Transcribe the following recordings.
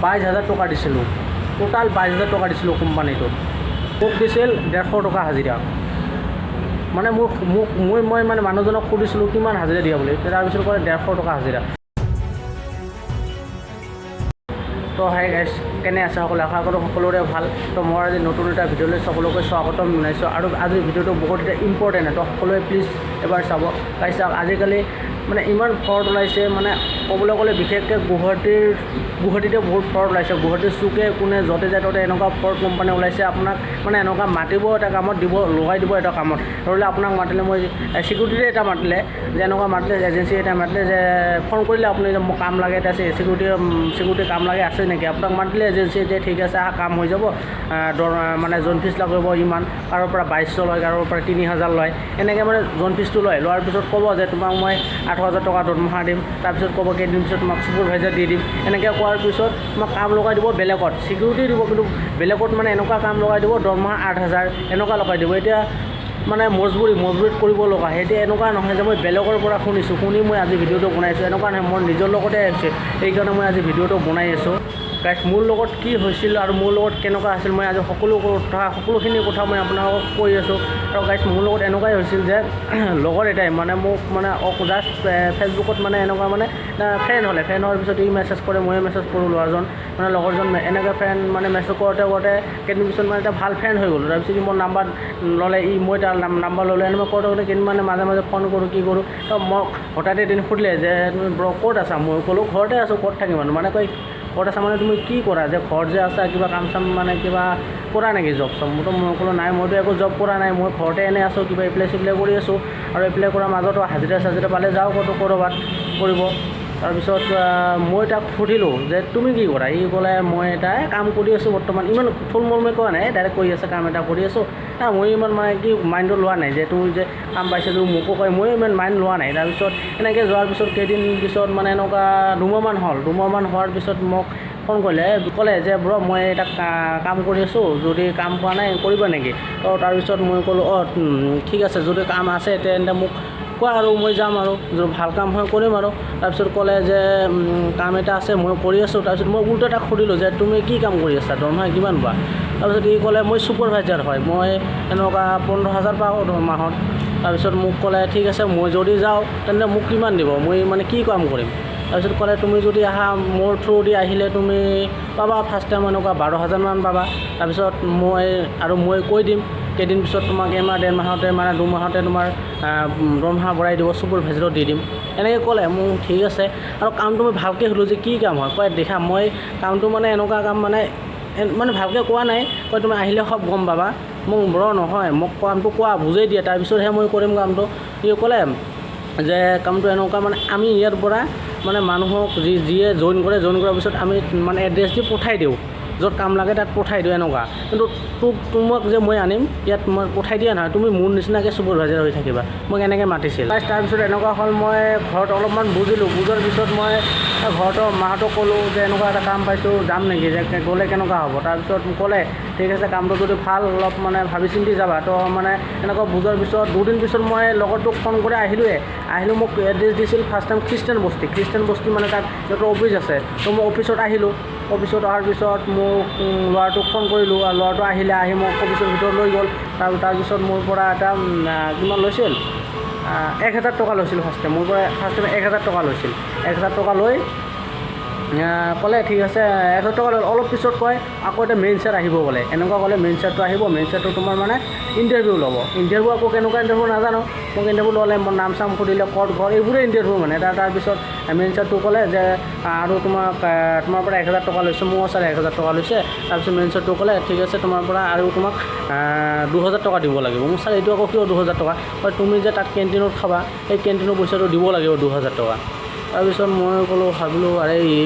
22,000 টকা দিছিলোঁ, টোটাল 22,000 টকা দিছিলোঁ কোম্পানীটোত। মোক দিছিল 150 টকা হাজিৰা। মানে মোক মোক মই মই মানে মানুহজনক সুধিছিলোঁ কিমান হাজিৰা দিয়া বুলি, তাৰপিছত ক'লে 150 টকা হাজিৰা। তো হাই গাইছ, কেনে আছে সকলো? আশা কৰোঁ সকলোৰে ভাল। তো মই আজি নতুন এটা ভিডিঅ'লৈ সকলোকে স্বাগতম জনাইছোঁ। আৰু আজিৰ ভিডিঅ'টো বহুত এটা ইম্পৰ্টেণ্ট, তো সকলোৱে প্লিজ এবাৰ চাব। গাইছ চাওক, আজিকালি মানে ইমান ফ্ৰড ওলাইছে, মানে ক'বলৈ গ'লে বিশেষকৈ গুৱাহাটীতে বহুত ফ্ৰড ওলাইছে। গুৱাহাটীৰ চুকে কোণে য'তে যায় ত'তে এনেকুৱা ফ্ৰড কোম্পানী ওলাইছে। আপোনাক মানে এনেকুৱা মাতিব, এটা কামত দিব, লগাই দিব এটা কামত। ধৰি লওক আপোনাক মাতিলে, মই চিকিউৰিটিৰে এটা মাতিলে, যে এনেকুৱা মাতিলে, এজেঞ্চি এটা মাতিলে, যে ফোন কৰিলে আপুনি যে মোক কাম লাগে, এটা চিকিউৰিটি কাম লাগে আছে নেকি? আপোনাক মাতিলে এজেঞ্চি, যে ঠিক আছে আহা, কাম হৈ যাব, মানে জইন ফিজ লাগিব ইমান, কাৰোৰ পৰা 2200 লয়, কাৰোৰ পৰা 3000 লয়, এনেকৈ মানে জইন ফিজটো লয়। লোৱাৰ পিছত ক'ব যে তোমাক মই 8000 টকা দৰমহা দিম, তাৰপিছত ক'ব কেইদিন পিছত তোমাক চুপাৰভাইজাৰ দি দিম। এনেকৈ কোৱাৰ পিছত তোমাক কাম লগাই দিব বেলেগত, চিকিউৰিটি দিব কিন্তু বেলেগত, মানে এনেকুৱা কাম লগাই দিব দৰমহা 8000 এনেকুৱা লগাই দিব। এতিয়া মানে মজবুৰিত কৰিব লগা। এতিয়া এনেকুৱা নহয় যে মই বেলেগৰ পৰা শুনিছোঁ, শুনি মই আজি ভিডিঅ'টো বনাইছোঁ, এনেকুৱা নহয়, মোৰ নিজৰ লগতে হৈছে, সেইকাৰণে মই আজি ভিডিঅ'টো বনাই আছোঁ। গাইছ, মোৰ লগত কি হৈছিল আৰু মোৰ লগত কেনেকুৱা আছিল, মই আজি সকলো কথা, সকলোখিনি কথা মই আপোনালোকক কৈ আছোঁ। আৰু গাইছ, মোৰ লগত এনেকুৱাই হৈছিল যে লগৰ এটাই মানে মোক মানে জাষ্ট ফেচবুকত মানে এনেকুৱা মানে ফ্ৰেণ্ড হ'লে, ফ্ৰেণ্ড হোৱাৰ পিছত ই মেছেজ কৰে, ময়ো মেছেজ কৰোঁ। ল'ৰাজন মানে লগৰজন এনেকৈ ফ্ৰেণ্ড মানে মেছেজ কৰোঁতে কৰোঁতে কেইদিন পিছত মানে এটা ভাল ফ্ৰেণ্ড হৈ গ'লোঁ। তাৰপিছত ই মোৰ নাম্বাৰ ল'লে, ই মই তাৰ নাম্বাৰ ল'লে। এনেকুৱা কৰোঁতে কৰোঁতে কেইদিন মানে মাজে মাজে ফোন কৰোঁ, কি কৰোঁ। তো মোক হঠাতে এদিন সুধিলে যে তুমি ব্ৰ ক'ত আছা? মই ক'লোঁ ঘৰতে আছোঁ, ক'ত থাকিম আৰু। মানে কয় ঘৰত আছা মানে তুমি কি কৰা, যে ঘৰত যে আছা কিবা কাম চাম মানে কিবা কৰা নেকি জব চব? মোৰতো মই ক'লোঁ নাই, মইতো একো জব কৰা নাই, মই ঘৰতে এনেই আছোঁ, কিবা এপ্লাই চেপ্লাই কৰি আছোঁ। আৰু এপ্লাই কৰাৰ মাজতো হাজিৰা চাজিৰা পালে যাওঁ ক'তো ক'ৰবাত কৰিব। তাৰপিছত মই তাক সুধিলোঁ যে তুমি কি কৰা? ই ক'লে মই এটা কাম কৰি আছোঁ বৰ্তমান, ইমান থুলমূলকৈ কোৱা নাই, ডাইৰেক্ট কৰি আছে কাম এটা কৰি আছোঁ। মই ইমান মানে কি মাইণ্ডত লোৱা নাই যে তুমি যে কাম পাইছা যে মোকো কয়, ময়ো ইমান মাইণ্ড লোৱা নাই। তাৰপিছত এনেকৈ যোৱাৰ পিছত কেইদিন পিছত মানে এনেকুৱা দুমাহমান হ'ল, দুমাহমান হোৱাৰ পিছত মোক ফোন কৰিলে, ক'লে যে ব্ৰ মই এটা কাম কৰি আছোঁ, যদি কাম পোৱা নাই কৰিবা নেকি? তো তাৰপিছত মই ক'লোঁ অঁ ঠিক আছে, যদি কাম আছে তেন্তে মোক কোৱা আৰু মই যাম আৰু, যদি ভাল কাম হয় কৰিম আৰু। তাৰপিছত ক'লে যে কাম এটা আছে মই কৰি আছোঁ। তাৰপিছত মই উল্টা তাক সুধিলোঁ যে তুমি কি কাম কৰি আছা, দৰমহা কিমান পোৱা? তাৰপিছত ই ক'লে মই চুপাৰভাইজাৰ হয়, মই এনেকুৱা 15,000 পাওঁ মাহত। তাৰপিছত মোক ক'লে ঠিক আছে মই যদি যাওঁ তেন্তে মোক কিমান দিব, মই মানে কি কাম কৰিম? তাৰপিছত ক'লে তুমি যদি আহা মোৰ থ্ৰু দি আহিলে তুমি পাবা ফাৰ্ষ্ট টাইম এনেকুৱা 12,000মান পাবা। তাৰপিছত মই আৰু মই কৈ দিম কেইদিন পিছত তোমাক এমাহ ডেৰ মাহতে মানে দুমাহতে তোমাৰ দৰমহা বঢ়াই দিব, চুপাৰভাইজাৰত দি দিম, এনেকৈ ক'লে। মোক ঠিক আছে। আৰু কামটো মই ভালকৈ সুধিলোঁ যে কি কাম হয়? কয় দেখা মই কামটো মানে এনেকুৱা কাম মানে মানে ভালকৈ কোৱা নাই, কয় তুমি আহিলে সব গম পাবা। মোক ব্ৰ নহয়, মোক কামটো কোৱা বুজাই দিয়া, তাৰপিছতহে মই কৰিম কামটো। সি ক'লে যে কামটো এনেকুৱা মানে আমি ইয়াৰ পৰা মানে মানুহক যিয়ে জইন কৰে, জইন কৰাৰ পিছত আমি মানে এড্ৰেছ দি পঠাই দিওঁ, য'ত কাম লাগে তাত পঠাই দিওঁ এনেকুৱা। কিন্তু তোমাক যে মই আনিম ইয়াত মই পঠাই দিয়া নহয়, তুমি মোৰ নিচিনাকৈ চুপাৰভাইজাৰ হৈ থাকিবা, মোক এনেকৈ মাতিছিল। তাৰপিছত এনেকুৱা হ'ল মই ঘৰত অলপমান বুজিলোঁ, বুজাৰ পিছত মই ঘৰতো মাহঁতক ক'লোঁ যে এনেকুৱা এটা কাম পাইছোঁ, যাম নেকি, যে গ'লে কেনেকুৱা হ'ব? তাৰপিছত ক'লে ঠিক আছে কামটো যদি ভাল অলপ মানে ভাবি চিন্তি যাবা। তো মানে এনেকুৱা বুজাৰ পিছত দুদিন পিছত মই লগৰটোক ফোন কৰি আহিলোঁৱে। আহিলোঁ, মোক এড্ৰেছ দিছিল ফাৰ্ষ্ট টাইম খ্ৰীষ্টান বস্তি, খ্ৰীষ্টান বস্তি মানে তাত সিহঁতৰ অফিচ আছে। তো মই অফিচত আহিলোঁ, অফিচত অহাৰ পিছত মোক ল'ৰাটোক ফোন কৰিলোঁ আৰু ল'ৰাটো আহিলে, আহি মোক অফিচৰ ভিতৰত লৈ গ'ল। তাৰপিছত মোৰ পৰা এটা কিমান লৈছিল, 1000 টকা লৈছিল ফাৰ্ষ্ট টাইম, মোৰ পৰা ফাৰ্ষ্ট টাইম 1000 টকা লৈছিল। 1000 টকা লৈ ক'লে ঠিক আছে 1000 টকা লৈ অলপ পিছত কয় আকৌ এটা মেইন ছাৰ আহিব বোলে, এনেকুৱা ক'লে মেইন ছাৰটো আহিব, মেইন ছাৰটো তোমাৰ মানে ইণ্টাৰভিউ ল'ব। ইণ্টাৰভিউ আকৌ কেনেকুৱা ইণ্টাৰভিউ নাজানো, মোক ইণ্টাৰভিউ ল'লে মোৰ নাম চাম সুধিলে, ক'ত ঘৰ, এইবোৰে ইণ্টাৰভিউ মানে। তাৰপিছত মেইন ছাৰটো ক'লে যে আৰু তোমাক তোমাৰ পৰা 1000 টকা লৈছে, মোৰ ছাৰ 1000 টকা লৈছে। তাৰপিছত মেইন ছাৰটো ক'লে ঠিক আছে তোমাৰ পৰা আৰু তোমাক 2000 টকা দিব লাগিব। মোৰ ছাৰ এইটো আকৌ কিয় 2000 টকা? কয় তুমি যে তাত কেণ্টিনত খাবা, সেই কেণ্টিনৰ পইচাটো দিব লাগিব 2000 টকা। তাৰপিছত মই ক'লোঁ, ভাবিলোঁ আৰে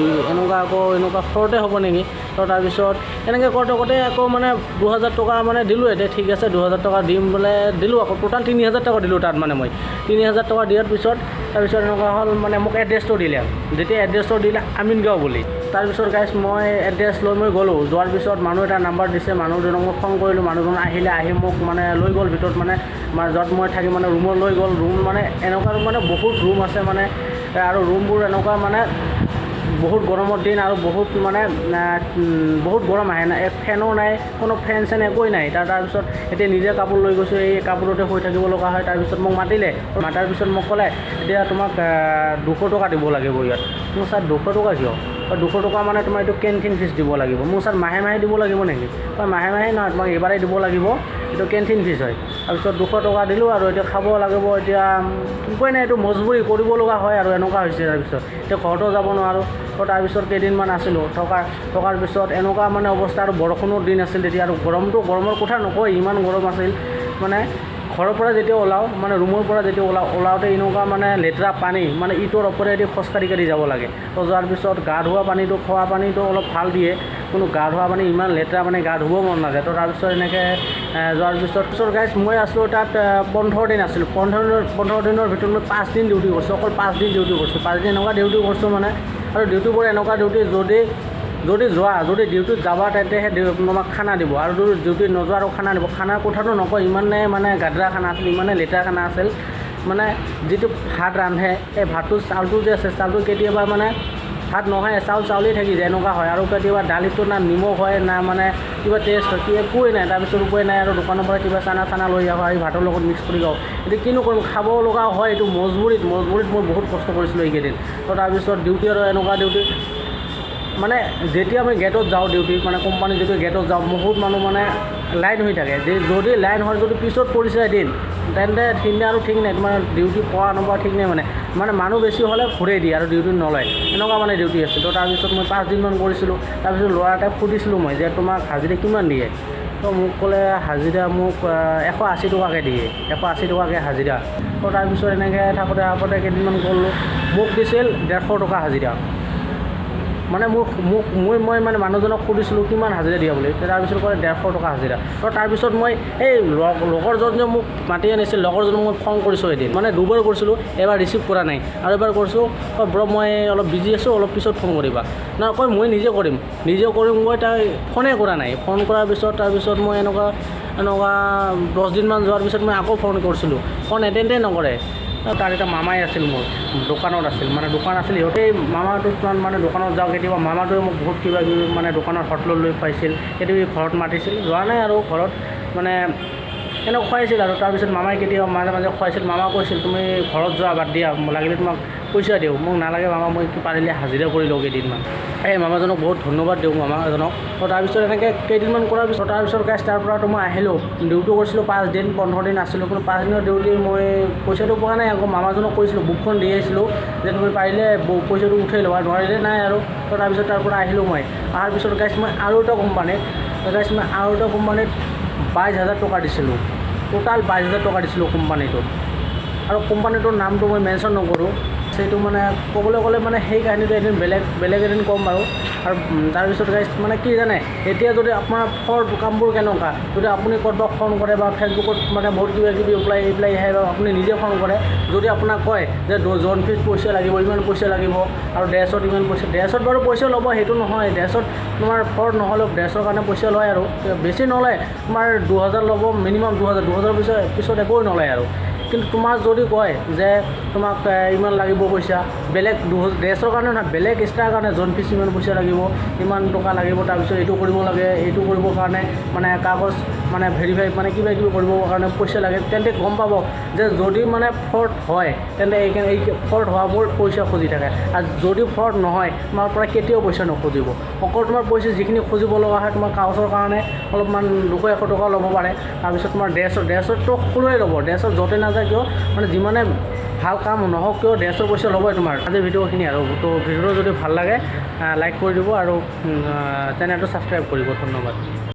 এনেকুৱা আকৌ এনেকুৱা ফ্ৰডে হ'ব নেকি? তো তাৰপিছত এনেকৈ কৰোঁতে কৰোঁতে আকৌ মানে 2000 টকা মানে দিলোঁ। এতিয়া ঠিক আছে 2000 টকা দিম বোলে দিলোঁ, আকৌ টোটেল 3000 টকা দিলোঁ তাত। মানে মই 3000 টকা দিয়াৰ পিছত তাৰপিছত এনেকুৱা হ'ল মানে মোক এড্ৰেছটো দিলে, যেতিয়া এড্ৰেছটো দিলে আমিনগাঁও বুলি। তাৰপিছত গাইছ মই এড্ৰেছ লৈ মই গ'লোঁ, যোৱাৰ পিছত মানুহ এটা নাম্বাৰ দিছে, মানুহজনক মই ফোন কৰিলোঁ, মানুহজন আহিলে, আহি মোক মানে লৈ গ'ল ভিতৰত, মানে য'ত মই থাকি মানে ৰুমত লৈ গ'ল। ৰুম মানে এনেকুৱা ৰুম মানে বহুত ৰুম আছে মানে, আৰু ৰুমবোৰ এনেকুৱা মানে বহুত গৰমৰ দিন আৰু বহুত মানে বহুত গৰম আহে না, ফেনো নাই, কোনো ফেন চেন একোৱেই নাই। তাৰপিছত এতিয়া নিজে কাপোৰ লৈ গৈছোঁ, এই কাপোৰতে শুই থাকিব লগা হয়। তাৰপিছত মোক মাতিলে, মাতাৰ পিছত মোক ক'লে এতিয়া তোমাক 200 টকা দিব লাগিব ইয়াত। মোৰ ছাৰ 200 টকা কিয়? 200 টকা মানে তোমাৰ এইটো কেণ্টিন ফিজ দিব লাগিব। মোৰ ছাৰ মাহে মাহে দিব লাগিব নেকি? কয় মাহে মাহে নহয়, তোমাক এইবাৰেই দিব লাগিব, এইটো কেণ্টিন ফিজ হয়। তাৰপিছত 200 টকা দিলোঁ আৰু এতিয়া খাব লাগিব, এতিয়া উপায় নাই, এইটো মজবুৰি কৰিব লগা হয় আৰু এনেকুৱা হৈছে। তাৰপিছত এতিয়া ঘৰতো যাব নোৱাৰোঁ। তো তাৰপিছত কেইদিনমান আছিলোঁ, থকাৰ পিছত এনেকুৱা মানে অৱস্থা, আৰু বৰষুণৰ দিন আছিল তেতিয়া, আৰু গৰমটো গৰমৰ কথা নকয়, ইমান গৰম আছিল। মানে ঘৰৰ পৰা যেতিয়া ওলাওঁ, মানে ৰুমৰ পৰা যেতিয়া ওলাওঁ, ওলাওঁতে এনেকুৱা মানে লেতেৰা পানী, মানে ইটোৰ ওপৰেদি খোজকাঢ়ি কাঢ়ি যাব লাগে। তো যোৱাৰ পিছত গা ধোৱা পানীটো, খোৱা পানীটো অলপ ভাল দিয়ে, কিন্তু গা ধোৱা পানী ইমান লেতেৰা, মানে গা ধুব মন নাযায়। তো তাৰপিছত এনেকৈ যোৱাৰ পিছত গাইজ মই আছিলোঁ তাত 15 দিন আছিলোঁ। 15 দিনৰ ভিতৰত মই 5 দিন ডিউটি কৰিছোঁ, অকল 5 দিন ডিউটি কৰিছোঁ। 5 দিন এনেকুৱা ডিউটি কৰিছোঁ মানে, আৰু ডিউটিবোৰ এনেকুৱা ডিউটি, যদি যোৱা, যদি ডিউটিত যাবা তেন্তেহে তোমাক খানা দিব, আৰু যদি ডিউটিত নোযোৱা আৰু খানা দিব। খানাৰ কথাটো নকয়, ইমানেই মানে গাদ্ৰা খানা আছিল, ইমানেই লেতেৰা খানা আছিল। মানে যিটো ভাত ৰান্ধে, সেই ভাতটো চাউলটো যে আছে, চাউলটো কেতিয়াবা মানে ভাত নহয়, চাউলেই থাকি যায়, এনেকুৱা হয়। আৰু কেতিয়াবা দালিটো না নিমখ হয়, না মানে কিবা টেষ্ট হয়, কি একোৱেই নাই। তাৰপিছত উপায় নাই আৰু দোকানৰ পৰা কিবা চানা চানা লৈ আহোঁ, আহি ভাতৰ লগত মিক্স কৰি খাওঁ। এতিয়া কিনো কৰিম, খাব লগা হয়, এইটো মজবুৰিত মই বহুত কষ্ট কৰিছিলোঁ এইকেইদিন। তো তাৰপিছত ডিউটি আৰু এনেকুৱা ডিউটি, মানে যেতিয়া আমি গেটত যাওঁ ডিউটি, মানে কোম্পানী যিটো গেটত যাওঁ, বহুত মানুহ মানে লাইন হৈ থাকে। যদি লাইন হয়, যদি পিছত পৰিছে এদিন, তেন্তে সিদিনা আৰু ঠিক নাই, তোমাৰ ডিউটি পোৱা নোপোৱা ঠিক নাই। মানে মানে মানুহ বেছি হ'লে ঘূৰাই দিয়ে আৰু ডিউটি নলয়, এনেকুৱা মানে ডিউটি আছে। তো তাৰপিছত মই 5 দিনমান কৰিছিলোঁ। তাৰপিছত ল'ৰা এটাক সুধিছিলোঁ মই যে তোমাক হাজিৰা কিমান দিয়ে? তো মোক ক'লে হাজিৰা মোক 180 টকাকৈ দিয়ে, 180 টকাকৈ হাজিৰা। তো তাৰপিছত এনেকৈ থাকোঁতে থাকোঁতে কেইদিনমান কৰিলোঁ, মোক দিছিল 150 টকা হাজিৰা। মানে মোক মই মানে মানুহজনক সুধিছিলোঁ কিমান হাজিৰা দিয়া বুলি, তাৰপিছত ক'লে 150 টকা হাজিৰা। তো তাৰপিছত মই এই লগৰজন যে মোক মাতি আনিছিল, লগৰজনক মই ফোন কৰিছোঁ এদিন, মানে দুবাৰ কৰিছিলোঁ, এবাৰ ৰিচিভ কৰা নাই, আৰু এবাৰ কৰিছোঁ, কয় ব্ৰ মই অলপ বিজি আছোঁ, অলপ পিছত ফোন কৰিবা। নহয় কয় মই নিজে কৰিম, নিজে কৰিম মই, তাই ফোনেই কৰা নাই। ফোন কৰাৰ পিছত তাৰপিছত মই এনেকুৱা 10 দিনমান যোৱাৰ পিছত মই আকৌ ফোন কৰিছিলোঁ, ফোন এটেণ্ডেই নকৰে। তাৰ এটা মামাই আছিল মোৰ দোকানত আছিল, মানে দোকান আছিল সিহঁতে, মামাটোত মানে দোকানত যাওঁ কেতিয়াবা, মামাটোৱে মোক বহুত কিবা কিবি মানে দোকানত হোটেলত লৈ খুৱাইছিল, কেতিয়াবা ঘৰত মাতিছিল, যোৱা নাই আৰু ঘৰত মানে এনেকৈ খুৱাইছিল। আৰু তাৰপিছত মামাই কেতিয়াবা মাজে মাজে খুৱাইছিল। মামা কৈছিল তুমি ঘৰত যোৱা বাদ দিয়া, লাগিলে তোমাক পইচা দিওঁ। মোক নালাগে মামা, মই পাৰিলে হাজিৰা কৰি লওঁ কেইদিনমান। এই মামাজনক বহুত ধন্যবাদ দিওঁ, মামাজনক। তো তাৰপিছত এনেকৈ কেইদিনমান কৰাৰ পিছত তাৰপিছত গাইজ তাৰ পৰাতো মই আহিলোঁ, ডিউটি কৰিছিলোঁ 5 দিন, 15 দিন আছিলোঁ। কিন্তু 5 দিনৰ ডিউটি মই পইচাটো পোৱা নাই। আকৌ মামাজনক কৈছিলোঁ, বুকখন দি আহিছিলোঁ যে তুমি পাৰিলে পইচাটো উঠাই ল'বা, নোৱাৰিলে নাই আৰু। তো তাৰপিছত তাৰ পৰা আহিলোঁ মই। অহাৰ পিছত গাইজ মই আৰু এটা কোম্পানীত, গাইজ মই আৰু এটা কোম্পানীত 22,000 টকা দিছিলোঁ, টোটাল 22,000 টকা দিছিলোঁ কোম্পানীটোত। আৰু কোম্পানীটোৰ নামটো মই মেনশ্যন নকৰোঁ, সেইটো মানে ক'বলৈ গ'লে মানে সেই কাহিনীটো এদিন বেলেগ এদিন ক'ম বাৰু। আৰু তাৰপিছত গাইজ মানে কি জানে, এতিয়া যদি আপোনাৰ ফ্ৰড কামবোৰ কেনেকুৱা, যদি আপুনি ক'ৰবাত ফোন কৰে বা ফেচবুকত মানে বহুত কিবা কিবি এপ্লাই আহে, বা আপুনি নিজে ফোন কৰে, যদি আপোনাক কয় যে জইন ফিজ পইচা লাগিব, ইমান পইচা লাগিব, আৰু ড্ৰেছত ইমান পইচা, ড্ৰেছত বাৰু পইচা ল'ব, সেইটো নহয়, ড্ৰেছত তোমাৰ ফ্ৰড নহ'লেও ড্ৰেছৰ কাৰণে পইচা লয়, আৰু বেছি নলয়, তোমাৰ 2000 ল'ব মিনিমাম, 2000 পিছত একোৱেই নলয় আৰু। কিন্তু তোমাক যদি কয় যে তোমাক ইমান লাগিব পইচা, বেলেগ ড্ৰেছৰ কাৰণে নহয়, বেলেগ এক্সট্ৰাৰ কাৰণে জইন ফিজ ইমান পইচা লাগিব, ইমান টকা লাগিব, তাৰপিছত এইটো কৰিব লাগে, এইটো কৰিবৰ কাৰণে মানে কাগজ মানে ভেৰিফাই মানে কিবা কিবি কৰিবৰ কাৰণে পইচা লাগে, তেন্তে গম পাব যে যদি মানে ফ্ৰড হয় তেন্তে এই ফ্ৰড হোৱাবোৰ পইচা খুজি থাকে। আৰু যদি ফ্ৰড নহয় তোমাৰ পৰা কেতিয়াও পইচা নোখুজিব, অকল তোমাৰ পইচা যিখিনি খুজিব লগা হয় তোমাৰ কাগজৰ কাৰণে অলপমান 200-100 টকা ল'ব পাৰে। তাৰপিছত তোমাৰ ড্ৰেছততো সকলোৱে ল'ব, ড্ৰেছত য'তে নাযায় কিয়, মানে যিমানে ভাল কাম নহওক কিয় ড্ৰেছৰ পইচা ল'বই তোমাৰ। আজিৰ ভিডিঅ'খিনি আৰু তো ভিডিঅ'টো যদি ভাল লাগে লাইক কৰি দিব আৰু চেনেলটো ছাবস্ক্ৰাইব কৰিব। ধন্যবাদ।